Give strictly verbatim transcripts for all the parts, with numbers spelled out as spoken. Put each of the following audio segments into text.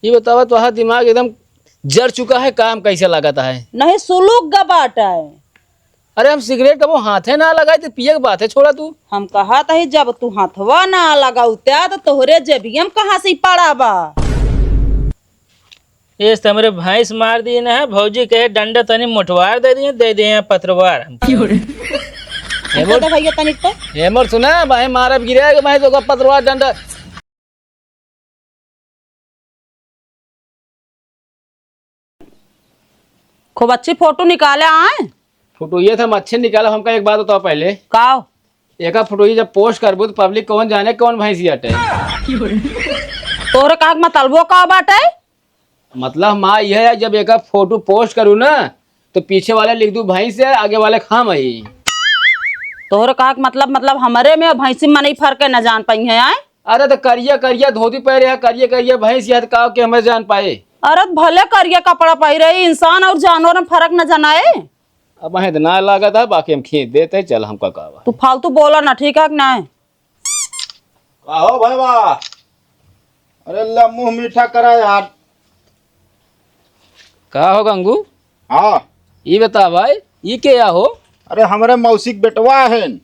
ये बतावा, तोहार दिमाग एकदम जर चुका है, काम कैसे लागत है? नहीं, सुलूक गा बाटा है। अरे, हम सिगरेट कबो हाथे ना लगाई, तो पिए के बात है, छोड़ा तू। हम कहत ही, जब तू हथवा ना लगाउत्या, तो तोहरे जेबिया में कहाँ से पड़ा बा? ये तो हमरे भैंस मार दिए ना है, भौजी कहे, "डंडा तनी मोटवार दे दिए, दे दिए हैं पतरवार।" क्यों रे? हेमर, तो भैया तनिक तो। हेमर सुना, भाई मारब गिरे के भाई तो का पतरवार डंडा। खूब अच्छी फोटो निकाले आए। फोटो ये था, हम अच्छे निकाला। हमका एक बात बताओ पहले। का? एका फोटो ये जब पोस्ट करबू तो पब्लिक कौन जाने कौन भैंसी हटे। तोहरे कहा के मतलबो का बाटे? मतलब माँ यह है, जब एका फोटो पोस्ट करू ना तो पीछे वाले लिख दू भैंस है, आगे वाले खाम है। तोहरे कहा के मतलब, मतलब हमरे में और भैंसी में नहीं फर्क है, न जान पाई है आए? अरे तो करिया करिया धोती पहरे है, करिया करिया भैंस, यह का के हमें जान पाए? अरे तो भले करिया कपड़ा पहिरे, इंसान और जानवर में फर्क न जनाए। अब हमें तो ना लागत है, बाकी हम खींच देते, चल हमका का बा। तू फालतू बोला ना, ठीक है कि नहीं? का हो भाई बा? अरे ला मुंह मीठा करा यार। का हो गंगू? हाँ। ई बता भाई, ई के या हो? अरे हमरे मौसी के बेटवा है।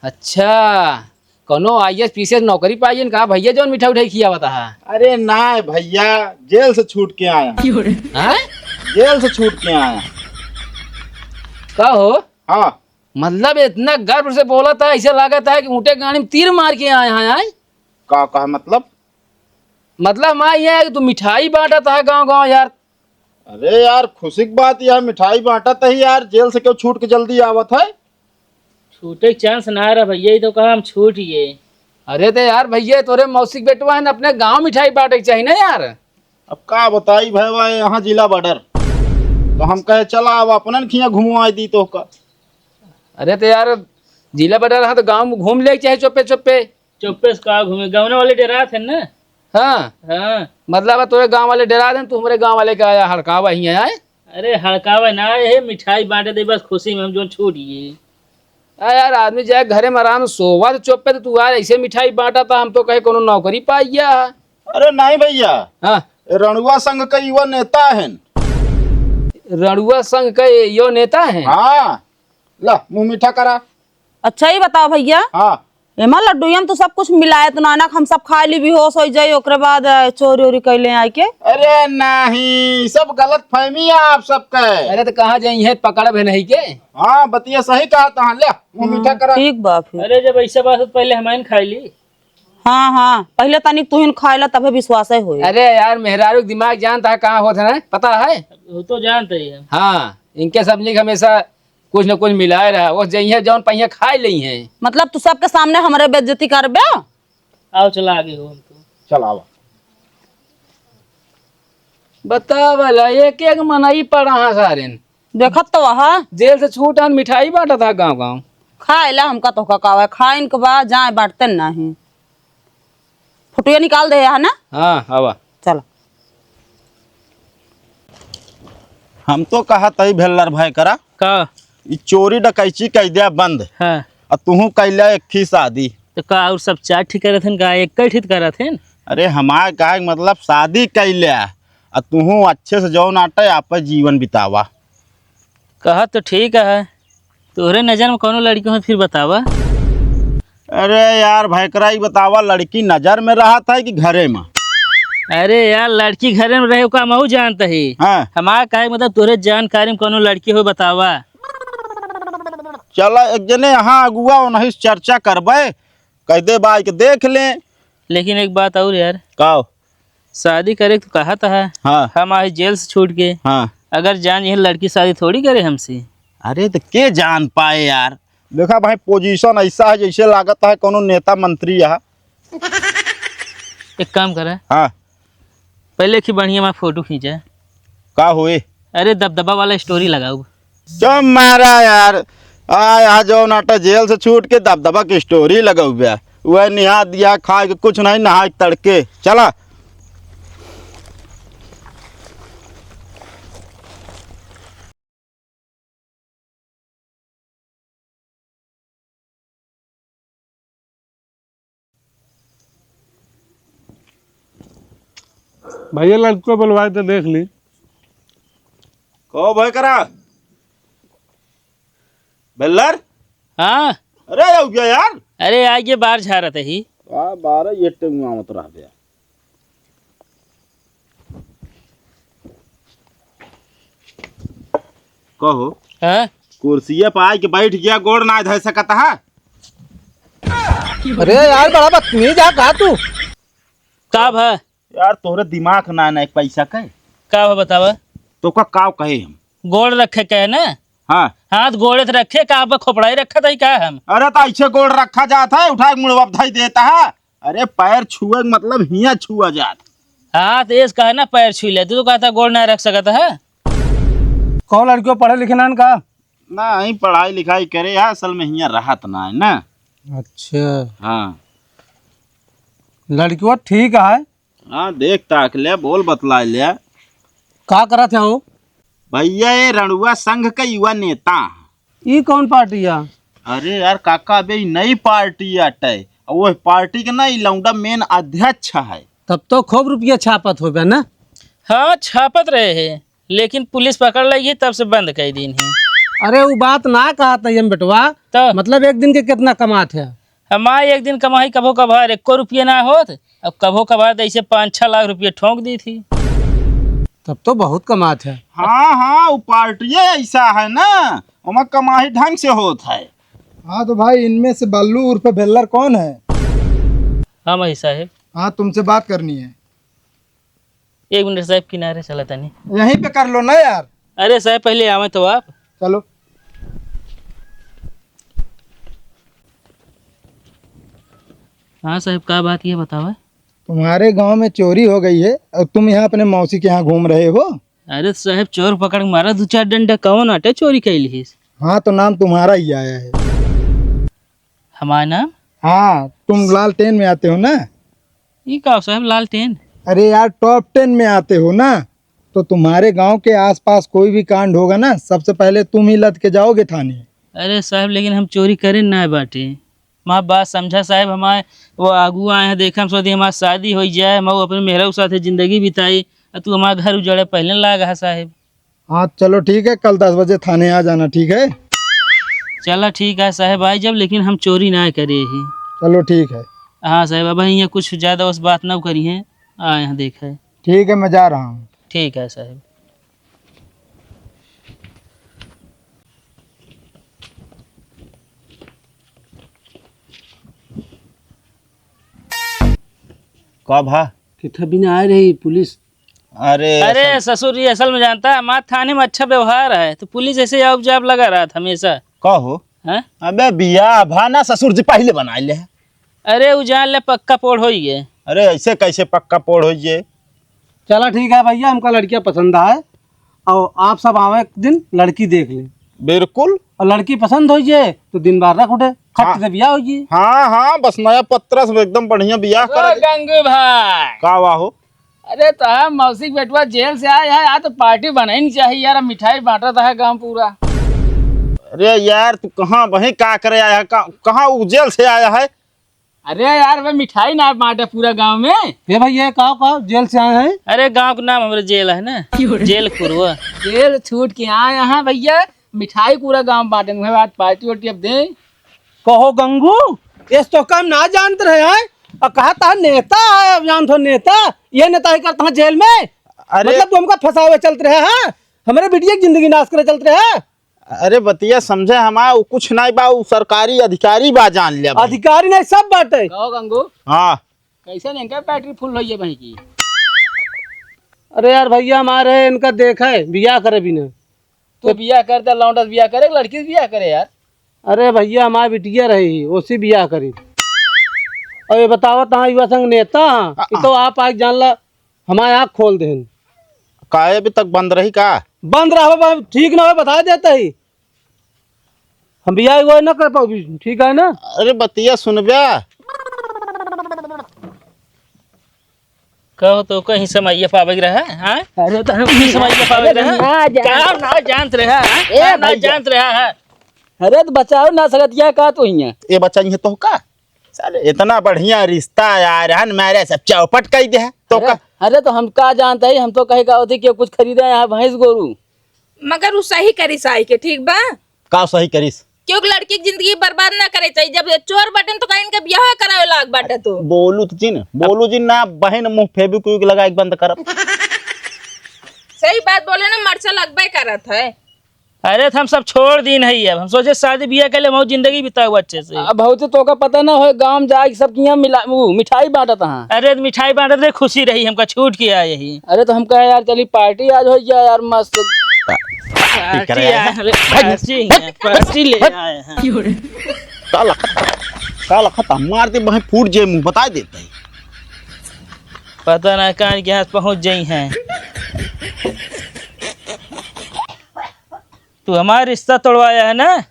अच्छा, कोनो I A S P C S नौकरी पाई है का भैया, जौन मिठाई उठाई खियावत है? अरे ना भैया, जेल से छूट के आया। हैं? जेल से छूट के आया। का हो? हाँ। मतलब इतना गर्व से बोलत है, ऐसे लागत है कि ऊँटे गाड़ी में तीर मार के आए हैं, आए? का कहा मतलब? मतलब माँ ये है कि तू मिठाई बांटत है गाँव गाँव यार। अरे यार, खुशी की बात यार, मिठाई बांटत ही यार, जेल से क्यों छूट के जल्दी आवत है? छूटे के चांस ना रहा भैया, ये तो कहा हम छूट गए। अरे तो यार भैया, तोरे मौसी के बेटवा है ना, अपने गाँव मिठाई बांटे के चाहिए ना यार। अब का बताई भैया, यहाँ जिला बॉर्डर, तो हम कहे चला अब अपनन खिया घुमवाई दी तो का। अरे तो यार, जिला बॉर्डर, हाँ, तो गाँव में घूम ले चाहे चुप्पे चुप्पे। चुप्पे से का घूमे, गाँव वाले डेरात है ना। हाँ। हाँ। मतलब तोरे गाँव वाले डेरा देन, तू हमरे गाँव वाले का आया हड़कावा ही आए। अरे हड़कावा ना, ये मिठाई बांटे दे बस, खुशी में हम जोन छूट गए। आ यार, आदमी जाए घरे में आराम से सोवा तो चुप्पे, तो तू यार ऐसे मिठाई बांटा था, हम तो कहे कोनो नौकरी पाई गया। अरे नहीं भैया। हाँ। रणुआ संघ का युवा नेता है। रणुआ संघ का यो नेता है? हाँ। ला, मुंह मीठा करा। अच्छा, ये बताओ भैया। हाँ। एमा लड्डूया में तो सब कुछ मिलाए तो नानक, हम सब खाए ली, बेहोश हो जाए, ओकरे बाद, अ, चोरी ओरी कैले आए के। अरे नहीं, सब गलत फहमी है आप सबके। अरे तो कहाँ जाई है, पकड़ भी नहीं के। हाँ, बतिया सही कहा तहाँ, ले, मुंह मीठा हाँ, करा। ठीक बा फिर। अरे जब ऐसा बात हो तो पहले हमाइन खाई ली। हाँ, हाँ, पहले तनिक तुहिन खाए ला, तबे विश्वास है होई। अरे यार, मेहरारू के दिमाग जानता है कहाँ होत है ना, पता है? वो तो जानते ही है। हाँ, इनके सब निक हमेशा कुछ न कुछ मिलाए रहा, वो जइहे जौन पहिया खाए लेइहे। मतलब तू सबके सामने हमरे बेइज्जती करबे? आओ चला आगे हो हमको। चल आवा। बता भला, एक एक मनई पड़ा हाँ सारेन। देखत तो वहा। जेल से छूट आन मिठाई बांटत है गाँव गाँव। खाए ला हमका तोहका का है, खाइन के बाद जाए बांटते नहीं। फोटोया निकाल दे है ना? हाँ, आवा। चल। हम तो कहा तई भेल्लर भाई करा। का? ई चोरी डकैची कई दिया बंद। हाँ। आ तुहू कैला एक ही शादी। तो का और सब चार ठीक करत हन का? एक ही ठीक करत हन? अरे हमार कहे के मतलब शादी कैला आ तुहू अच्छे से जौन आटे आप जीवन बितावा। कहा तो ठीक है, तोहरे नजर में कौनो लड़की हो फिर बतावा। अरे यार भैकरा, ई बतावा, लड़की नजर में रहत है कि घरे में? अरे यार, लड़की घरे में रहे, ओका हमहू जानत ही। हाँ। हमार कहे मतलब तोहरे जानकारी में कौनो लड़की हो बतावा। चला एक जने यहाँ अगुआ, उन्हीं से चर्चा करबे, कह दे भाई के देख ले। लेकिन एक बात और यार। का? शादी करे तो कहा था। हाँ। हम आए जेल से छूट के। हाँ। अगर जान ये लड़की शादी थोड़ी करे हमसे। अरे तो के जान पाए यार, देखा भाई, पोजीशन ऐसा है जैसे लागत है कोनो नेता मंत्री है। एक काम करे। हाँ। पहले की बढ़िया मैं फोटो खींचे। का हुए? अरे दबदबा वाला स्टोरी लगाऊ। चुप मारा यार, आ, आ जौन आटा जेल से छूट के दबदबा के स्टोरी लगाऊ बे। वह निहा दिया खाए के कुछ नहीं, नहाए के तड़के। चला। भैया, लड़को बोलवाए तो देख ली। कहो भाई करा। बेल्लर? हाँ। अरे, आ गया यार। अरे, आ ये बाहर झारत ही। वाह, बारह ये टेम आवत रह गया। कहो। हाँ? कुर्सिया पे आके बैठ गया, गोड़ ना धर सकत है। अरे यार, बड़ा बदतमीज है का तू? का भा? यार, तोहरे दिमाग ना, ना एक पैसा के। का भा बतावा? तो का, का कहे हम? गोड़ रखे के है ना? हाँ। हाथ गोड़े त रखे, का अब खोपड़ाई रखत है का हम? अरे, तो ऐसे गोड़ रखा जात है, उठा के मुड़वा धई देता है। अरे, पैर छुए के मतलब हियाँ छुआ जात। हाँ, तो एस कहे ना पैर छू ले, तू तो कहता गोड़ ना रख सकत है। कहो लड़कियों पढ़े लिखे ना का? ना, ही पढ़ाई लिखाई करे है, असल में हियाँ रहत ना है ना। अच्छा। हाँ। लड़कियों ठीक है। हाँ, देख ताक ले, बोल बतला ले। का करत है हो? भैया, ये रणुआ संघ का युवा नेता। ई कौन पार्टी है? अरे यार काका, अबे ई नई पार्टी अटे। और वो पार्टी के ना, ई लौंडा मेन अध्यक्ष है। तब तो खूब रुपया छापत होबे ना? हाँ, छापत रहे है, लेकिन पुलिस पकड़ लगी, तब से बंद कर दीन है। अरे, वो बात ना कहत है हम बेटवा। तो? मतलब, एक दिन के कितना कमात है? हमारे एक दिन कमाई कभो कभार एको रुपये ना होत, अब कभो कभार तो ऐसे पाँच छः लाख रुपये ठोंक दी थी। तब तो बहुत कमात है। हाँ, हाँ, वो पार्टी ऐसा है ना, ओमा कमाई ढंग से होत है। हाँ तो भाई, इनमें से बल्लू उर्फ भेल्लर कौन है? हम ही साहेब। हाँ, तुमसे बात करनी है। एक मिनट साहेब, किनारे चला तनी। यहीं पे कर लो ना यार। अरे साहेब, पहले आवे तो आप। चलो। हाँ साहेब, का बात ये बतावा? तुम्हारे गांव में चोरी हो गई है और तुम यहाँ अपने मौसी के यहाँ घूम रहे हो। अरे साहेब, चोर पकड़ के मारा दो चार डंडा, कौन आटे चोरी कैली है? हाँ, तो नाम तुम्हारा ही आया है। हमारा नाम? हाँ, तुम लालटेन में आते हो ना। ये का साहेब, लालटेन? अरे यार, टॉप टेन में आते हो ना, तो तुम्हारे गांव के आसपास कोई भी कांड होगा ना, सबसे पहले तुम ही लद के जाओगे थाने। अरे साहेब, लेकिन हम चोरी करे ना बाटे। हमार बात समझा साहेब, हमारे वो आगू आए हैं, देखे हम सोचे हमार शादी हो जाए, हम अपने मेहरा के साथ जिंदगी बिताई, और तू हमार घर उजाड़े पहले लाग है साहेब। हाँ, चलो ठीक है, कल दस बजे थाने आ जाना, ठीक है? चला ठीक है साहेब, आई जब, लेकिन हम चोरी ना करे ही। चलो ठीक है। हाँ साहेब, अब यहाँ कुछ ज्यादा उस बात ना करी हैं, आ यहाँ देखे। ठीक है, मैं जा रहा हूँ। ठीक है साहेब। का भा? कितना बिना आए रही पुलिस। अरे अरे ससुर जी, असल में जानता है, हमारे थाने में अच्छा व्यवहार है, तो पुलिस ऐसे आउब जाब लगा रहा था हमेशा। का हो? हैं? अबे बियाह भा ना, ससुर जी पहले बना ले। अरे वो जान ले, पक्का पोड़ होई है। अरे ऐसे कैसे पक्का पोड़ होई है? चला ठीक है भैया, हमका लड़कियाँ पसंद आए और आप सब आवे एक दिन लड़की देख ले। बिल्कुल। और लड़की पसंद होई जे तो दिन बार रख उठे, खट हाँ। से बियाह होई जे। हाँ, हाँ, बस नया पतरा से एकदम बढ़िया बियाह ओ कर दे। गंगू भाई। का हुआ हो? अरे तो हम मौसी के बेटवा जेल से आए हैं, आज तो पार्टी बनाई नहीं चाहिए यार, मिठाई बांटत है गांव पूरा। अरे यार, तू कहाँ वहीं का करे आया है? का-, कहाँ वो जेल से आया है? अरे यार, वे मिठाई ना बांटे पूरा गांव में। ए भैया, का, का जेल से आए हैं? अरे, गांव का नाम हमरे जेल है ना, जेल कुरुआ। जेल छूट के आए हैं भैया, मिठाई पूरा गांव बांटे। आज पार्टी वार्टी अब दें। कहो गंगू, इस तो काम ना जानत रहे हैं। और कहा था नेता है, अब जानत हो नेता, ये नेता ही करता है जेल में। अरे मतलब तू हमका फंसावे चलत रहे हैं, हमरे बिटिया की जिंदगी नाश करे चलत रहे हैं। अरे बतिया समझे हमार, उ कुछ नाई बा, उ सरकारी अधिकारी बा, जान ले भाई। अधिकारी नहीं, सब बाटे। कहो गंगू। हाँ। कैसे इनका बैटरी फुल होई है भाई की? अरे यार भैया हमारे इनका देखा है, बियाह करे बिना। तू बियाह कर दे, लौंडा से बियाह करे, लड़की से बियाह करे यार। अरे भैया हमारे बिटिया रही, उसी बियाह करी। और ये बतावा तहाँ युवा संघ नेता, आ, ये तो आप आज जान ला, हमारे आँख खोल देहन। काहे अभी तक बंद रही का? बंद रहा बा, ठीक ना हो, बता देता ही। हम बियाह वो ना कर पाओ, ठीक है ना? अरे बतिया सुनबे। कहो तो कहीं समझिए पावे के रहा, हाँ? अरे तो हम कहीं समझिए पावे के रहा? ना जान- का ना जानत रहा, हाँ? ए का ना भैया। जानत रहा, हाँ? अरे तो बचाओ ना सकत या का तो हियाँ? ये बच्चा ये तो का? साले, इतना बढ़िया रिश्ता यार, हन मेरे सब चौपट कई दे है। तो अरे, का? अरे तो हम का जानत ही, हम तो कहे का होती कि कुछ खरीदे यहाँ भैंस गोरू। मगर उ सही करिस आइके, ठीक बा? का सही करिस? क्योंकि लड़की की जिंदगी बर्बाद ना करे चाहिए। जब ये चोर बाटेन तो का इनके बियाह करावे लाग बाटे तो। बोलू तो जिन, बोलू जिन ना बहन, मुंह फेविक्विक लगा के बंद करब। सही बात बोले ना, मरचा लगबे करत है। अरे तो हम सब छोड़ दीन है अब, हम सोचे शादी बियाह के लिए बहुत जिंदगी बिताऊ अच्छे से। अब भौजी तोका पता ना होए, गांव में जाए के सबके यहाँ मिला-, उ, मिठाई बांटत हाँ। अरे तो मिठाई बांटत रहे, खुशी रही, हमका छूट के आए ही। अरे तो हम कहे यार चली पार्टी आज हो जाए यार मस्त। पार्टी करे आए आए हैं। हैं, अरे पार्टी है, पार्टी ले आए हैं। का लखत, का लखत मार दे, बहें फूट जे मुंह, बता देते हैं। पता ना कहाँ के हाथ पहुँच जाई हैं। तू हमार रिश्ता तोड़वाया है ना,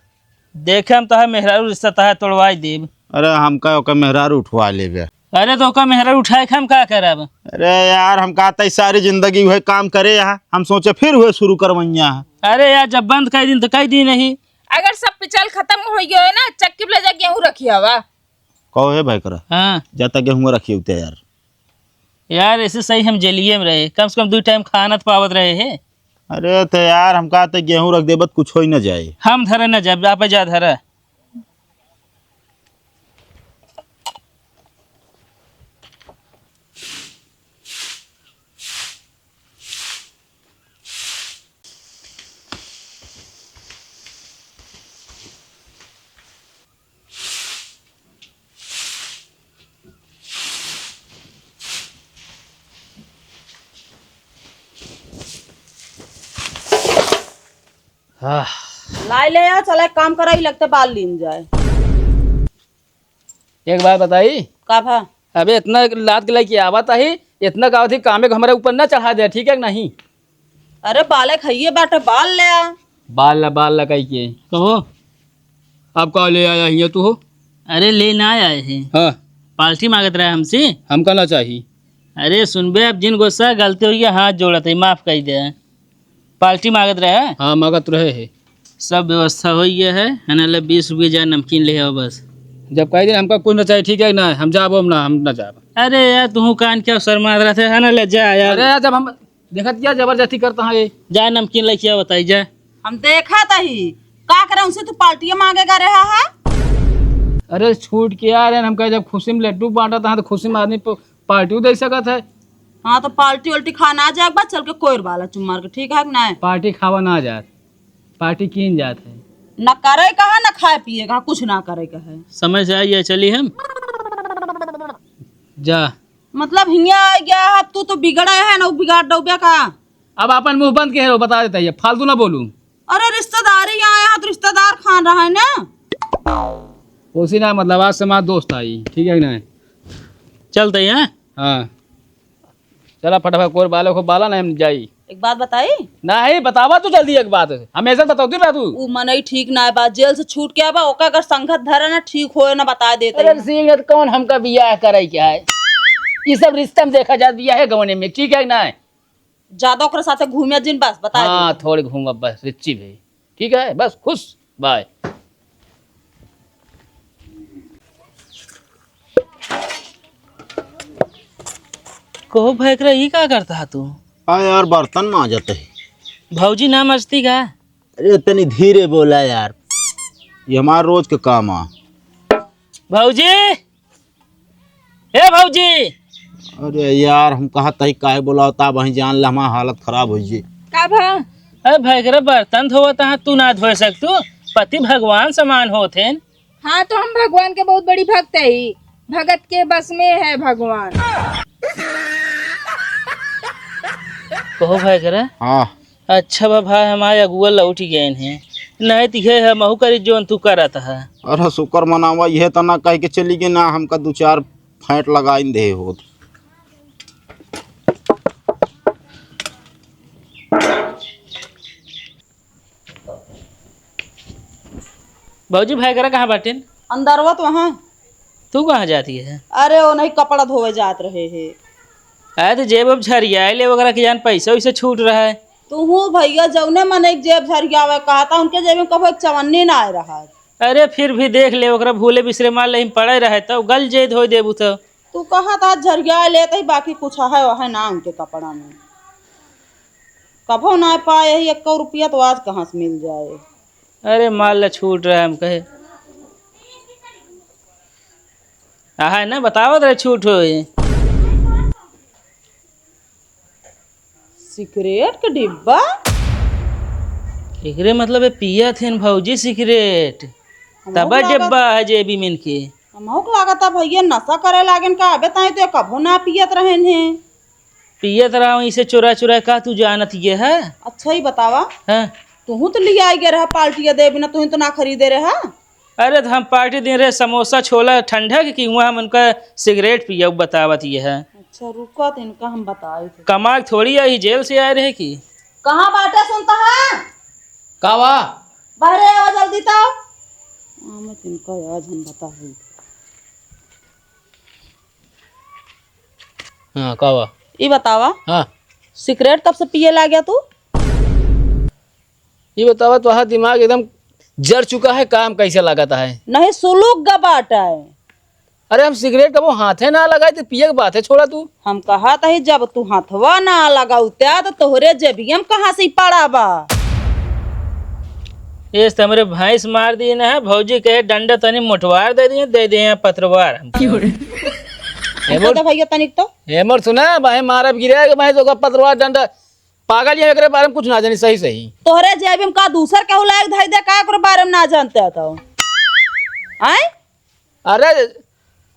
देखे हम तोहार मेहरारू रिश्ता तोहार तोड़वाई देब। अरे हमका ओकर मेहरारू उठवा लेबे। अरे तो ओकर मेहरारू उठाए के हम का करब? अरे यार हम कहते सारी जिंदगी वह काम करे यहाँ, हम सोचे फिर वह शुरू करवैया है। अरे यार जब बंद कर दिन तो कर दी नहीं। अगर सब पिछल खत्म हो गयो है ना, चक्की पे ले जा गेहूं रखिया बा। कहो हे भाई करा। हाँ। जाता गेहूं रखिए उते यार। यार, ऐसे सही हम जेलिए में रहे, कम से कम दू टाइम खाना तो पावत रहे है। अरे तो यार, हम कहते गेहूं रख देबत, कुछ हो ही ना जाए। हम धरे ना जाब, आप जा धरा। हाँ। लाई ले आ, चला एक काम करा, ई लगते बाल लीन जाए। एक बात बताई। का भा? अबे इतना लाद के लेके आवत ही, इतना का होती कामे को हमारे ऊपर ना चढ़ा दे, ठीक है कि नहीं? अरे बाले खाइए बाटे, बाल ले आ। बाल ला, बाल ला कही के। कहो, अब का ले आया हियाँ तू हो? अरे ले ना आए हैं। हाँ। पाल्टी मांगत रहे हमसे। हमका ना चाही। अरे सुनबे, अब जिन गुस्सा गलती हो गया, हाथ जोड़त है, माफ कर दे। पाल्टी मांगत रहे? हाँ, मांगत रहे है। सब व्यवस्था हो गया है, है ना? ले बीस रुपये जा नमकीन ले आओ बस। जब कह दिन हमका कुछ ना चाहिए, ठीक है ना? हम जाबो, हम ना, हम ना जाब। अरे यार, तू कान क्या शर्मात रहते है ना? ले जा यार। अरे यार, जब हम देखत क्या जबरदस्ती करता है ये? जा नमकीन लेके आओ, बताई जा। हम देखत ही, का करे उनसे तू पाल्टिया मांगेगा रहा है? अरे छूट के यार, हम कहे जब खुशी में लड्डू बांटत है तो खुशी में आदमी प-, पार्टी दे सकत है। हाँ, तो पार्टी उल्टी खा ना जाए, एक बार चल के कोयर वाला चुम मार के, ठीक है कि नहीं? पार्टी खावा ना जात, पार्टी कीन जात है। ना करे कहा, ना खाए पिए कहा, कुछ ना करे कहे। समय से आइए, चली हम। जा। मतलब हियाँ आ गया है, तू तो बिगड़ा है ना, वो बिगाड़ डूबे का। अब अपन मुंह बंद के रहो, बता देता है, फालतू ना बोलू। अरे रिश्तेदारी यहाँ आया है, तो रिश्तेदार खान रहा है ना। उसी ना, मतलब आज से हमारा दोस्त आई, ठीक है कि नहीं? चलते हैं। हाँ। चला फटाफट कोर बाले को बाला नहीं हम जाई। एक बात बताई? नहीं बतावा तू जल्दी एक बात। हमेशा बताओ तू। उ मनई ठीक ना बा, जेल से छूट के आबा, ओका अगर संगत धरे ना ठीक होए ना बता देते अरे हैं। सिंह, तो कौन हमका बियाह करे क्या है? ये सब रिश्ता में देखा जात बियाह है गवने में, ठीक है कि ना? ज्यादा ओकरे साथे घूमे जिन बस, बता हाँ, दे। थोड़े घूम बस रिच्ची भाई, ठीक है, बस खुश। बाय। कहो भैकरा, ई का करता है तू? आ यार, बर्तन मांजत है। भौजी ना मजती का? अरे तनी धीरे बोला यार, ये हमार रोज के काम आ। भौजी, ए भौजी। अरे यार, हम कहा तही काहे बोलावता, वहीं जान ले हमार हालत खराब हो जी। का भा? अरे भैकरा, बर्तन धोवत हा, तू ना धोए सकतू? पति भगवान समान होत हैं। हाँ, तो हम भगवान के बहुत बड़ी भक्त है ही। भगत के बस में है भगवान। कहो भैकरा। हाँ। अच्छा बा भाई, हमारे अगुआ लौट गए हैं, नहीं तो ये हमहू करी जोन तू करत है। अरे शुक्र मनावा, यह तो ना कह के चली गई ना, हमका दो चार फैंट लगाइन दे होत। भौजी, भैकरा कहाँ बाटिन? अंदरवा तो वहाँ। तू कहाँ जाती है? अरे, वो नहीं, कपड़ा धोवे जात रहे है। अरे, तो जेब अब झरियाए ले वगैरह के जान पैसा वैसा छूट रहा है। तू हूँ भैया, जौने मन एक जेब झरियावे कहा था, उनके जेब में कभो एक चवन्नी ना आए रहा है। अरे, फिर भी देख ले, ओकरा भूले बिसरे मान ले, पड़े रहे तो गल जे धोए देबू तो। तू कहत आज झरिया लेत ही, बाकी कुछ है वह ना उनके कपड़ा में। कभो ना पाए ही एक्को रुपया, तो आज कहाँ से मिल जाए? अरे मार ले, छूट रहा है हम कहे। आहे ना, बतावत रहे छूट होए। सिगरेट के डिब्बा? एकरे मतलब है पियत हन भौजी सिगरेट, हमहू तब लागत, डिब्बा है जेबी में इनके। हमहू के लागत है भैया नशा करे लागेन का, अबे ताई तो ये कभो ना पियत रहेन हैं। पियत रहा इसे चुरा चुरा का, तू जानत ये है? अच्छा ही बतावा, हाँ। तुहू तो लिया आई गए रहा पार्टी दे बिना, तुहू तो ना खरीदे रहा। अरे, तो हम पार्टी दिन रहे समोसा, छोला, ठंडा के, कि हुआँ हम उनका सिगरेट पिया, उ बतावत ये है। अच्छा, रुका, तो इनका हम बताए थे। कमा के थोड़ी आई, जेल से आए रहे कि? कहाँ बाटे सुनता है? का बा? बाहरे आवा जल्दी तो। हाँ, मैं तो इनका आज हम बताए। हाँ, का बा? ई बतावा। हाँ। सिगरेट कब से पिए लाग गया तू? ये बतावा, तोहार दिमाग एकदम जर चुका है, काम कैसे लागत है? नहीं, सुलूक गा बाटा है। अरे, हम सिगरेट कबो हाथे ना लगाई, तो पिए के बात है, छोड़ा तू। हम कहत ही, जब तू हथवा ना लगाऊ, त्या तो तोहरे जेबियम कहाँ से पड़ा बा? ये तो हमरे भैंस मार दी ना है, भौजी कहे, "डंडा तनी मोटवार दे दिए, दे दिए हैं पतरवार।" क्यों रे? ए मोर, तो भैया तनिक तो। ए मोर सुना, बाहे मारब गिरे के, बाहे तो पतरवार डंडा। पागल, ये एकरे बारे में कुछ ना जानी सही सही। तोहरे जेब में का दूसर केहू लायक धई दे का, एकरे बारे में ना जानते तो? आय? अरे,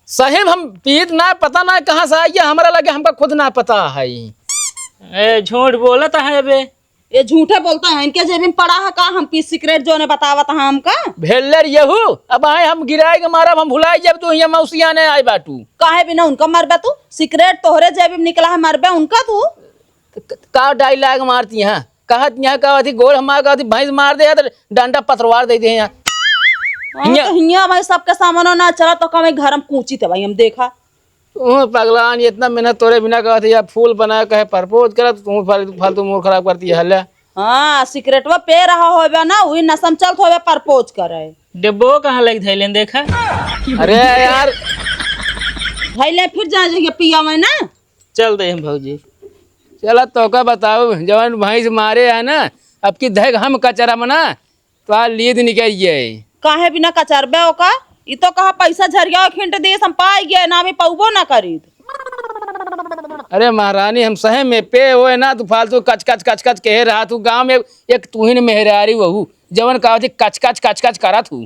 सही में हम पीत ना, पता ना कहाँ से आई है, हमरा लगे हमका खुद ना पता है। ए, झूठ बोलत है बे। ये झूठे बोलता है, इनके जेब में पड़ा है का? हम पी सिगरेट जो ने बतावत है हमका। भेल्लर यहू, अब आए हम गिराए के मारब, हम भुलाई जब तू हियाँ मौसिया ने आए बाटू। काहे बिना उनका मरबे तू? सिगरेट तोहरे जेब में निकला है, मरबे उनका तू? क-, क-, का डायलॉग मारती हैं? कहत यहाँ कहत ही गोड़ हमार कहत ही भैंस मार दे या तो डंडा पतरवार दे दे यहाँ। हाँ, हियाँ। तो हियाँ भाई सबके सामने ना चला तो कमे घर में कूची थे भाई हम देखा। तू पगलान, इतना मेहनत तोरे बिना कहत ही, या फूल बना कहे प्रपोज करा, तो तू फालतू, फालतू मूड खराब करती है, ले। हाँ, सिगरेटवा पे रहा होबे ना, वही नशा में चलत होबे प्रपोज करे। डिब्बो कहाँ लग धैलेन देखा? अरे यार। धैले फिर जा जाइए पिया में ना। चल दे हम भौजी। चला तोका बताऊ, जवन भैंस मारे है ना, अब की धैक हम कचरा में ना, तो आ लीद निकल गए। काहे बिना कचरबे ओका? ई तो कहा पैसा झरिया खिंट दिए, हम पाई गए ना, हमें पौबो ना करीद। अरे महारानी, हम सहे में पे होए ना, तू फालतू कच कच कच कच कहे रहा तू। गाँव में एक तू ही न मेहरारी वहू, जवन कहा थी कच कच कच कच करा तू।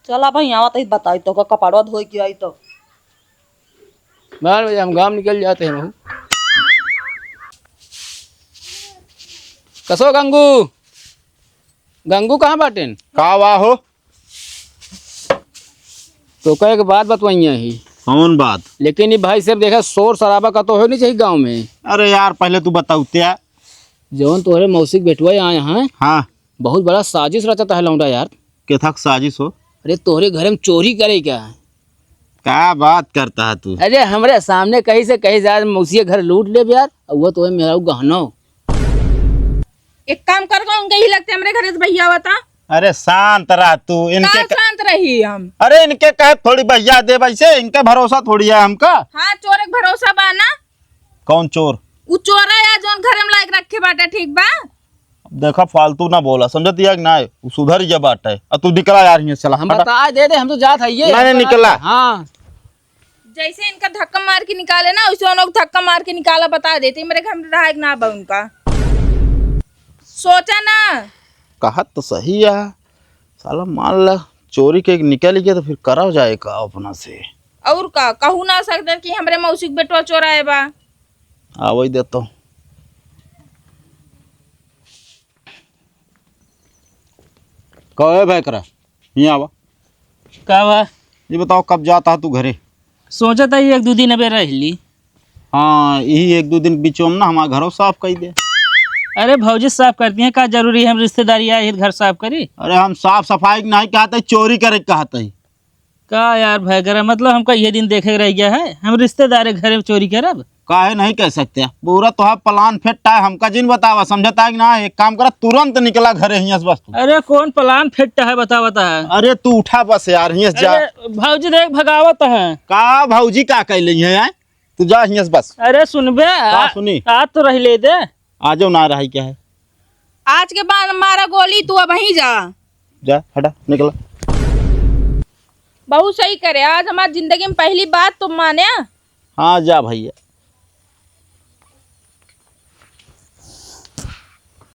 चला भाई, आवत ही बताई तो, का कपड़वा धोई के आई तो। बारह बजे हम गाँव निकल जाते हैं बहू। कसो गंगू, गंगू कहाँ बाटेन? का बा हो? तो का एक बात बतवाइया ही। कौन बात? लेकिन ये भाई साहब देखा, शोर शराबा का तो हो नहीं चाहिए गाँव में। अरे यार, पहले तू बताऊ त्या। जौन तोहरे मौसी के बेटवा आए हैं, हाँ। बहुत बड़ा साजिश रचता है लौंडा यार। केथा के साजिश हो? अरे तोहरे घर में चोरी करे क्या? का बात करता है तू? अरे हमरे सामने कहीं से कहीं से आज मौसी के घर लूट ले यार, और वो तोहरे मेरा गहनो। एक काम कर, उनके ही लगते हमरे घरे से भैया बता। अरे शांत रह तू, इनके का क-, शांत रही हम? अरे इनके कहे थोड़ी भैया दे, वैसे इनके भरोसा थोड़ी है हमका। हाँ, चोर एक भरोसा बा ना। कौन चोर? उ चोर है या जौन घर में लायक रखे बाटे, ठीक बा? अब देखा, फालतू ना बोला, समझत या कि ना? उ सुधर जा बाटे। अब तू निकला यार, यहाँ से चला, हम हटा। बता दे दे, हम तो जात है ये, नहीं, नहीं, हम तो निकला। हाँ। जैसे इनका धक्का मार के निकाले ना, वैसे उन लोग धक्का मार के निकाला, बता देते, मेरे घर में रहा कि ना बा उनका। सोचा ना। कहत तो सही है, साला मान ला चोरी के निकल गया तो फिर करा जाए का अपना से? और का, कहू ना सकते कि हमरे मौसी के बेटवा चोराए बा। आवई देतो। कहे भाई करा, हियाँ आवा। का बा? ये बताओ, कब जाता है तू घरे? सोचत है एक दो दिन अबे रह ली। हाँ, यही एक दो दिन बीचों में ना हमारा घरों साफ कर दे। अरे भौजी साफ करती हैं, का जरूरी है हम रिश्तेदारी आए हैं घर साफ करी? अरे हम साफ सफाई के नहीं कहते, चोरी करे के कहते हैं। का यार भाई करा, मतलब हमका ये दिन देखे के रह गया है, हम रिश्तेदार के घरे चोरी करब? काहे नहीं कह सकते हैं? पूरा तोहार plan फिट है, हमका जिन बतावा, समझता है कि ना? एक काम करा, तुरंत निकला घरे हियां से बस तू। अरे कौन plan फिट है, बता, बता। अरे तू उठा बस यार, हियां से जा। अरे भौजी देख भगावत है। का भौजी का कह ली है, हैं? तू जा हियां से बस। अरे सुनबे, का आ, सुनी? आ तो रही ले दे। आ जाओ ना रही क्या है? आज के बाद मारा गोली, तू अब वहीं जा। जा, हटा, निकला। बहुत सही करे, आज हमार जिंदगी में पहली बात तो माने। हाँ, जा भैया,